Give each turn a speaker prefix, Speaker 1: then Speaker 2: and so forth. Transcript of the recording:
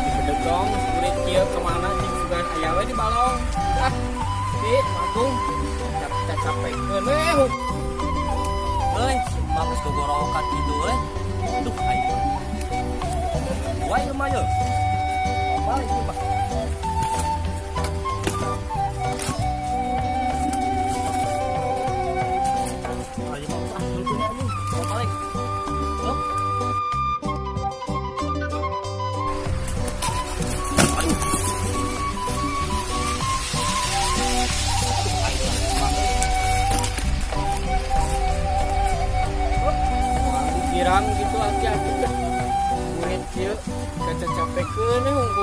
Speaker 1: Dibedegong kulit kieu kemana cing sugan aya we di balong. Ah, di Agung capekeun we.
Speaker 2: Euy, bagus gogorowokan kitu euy. Duh, aing. Wah, ieu mah ye. Balik ieu mah. Ayo mah ah, dulu anjing. Mau balik. Hup. Aduh. Aduh, aing mah.
Speaker 1: Moal dikirang gitu aki-aki teh. Kulit kieu kacacapekeun we hungkul.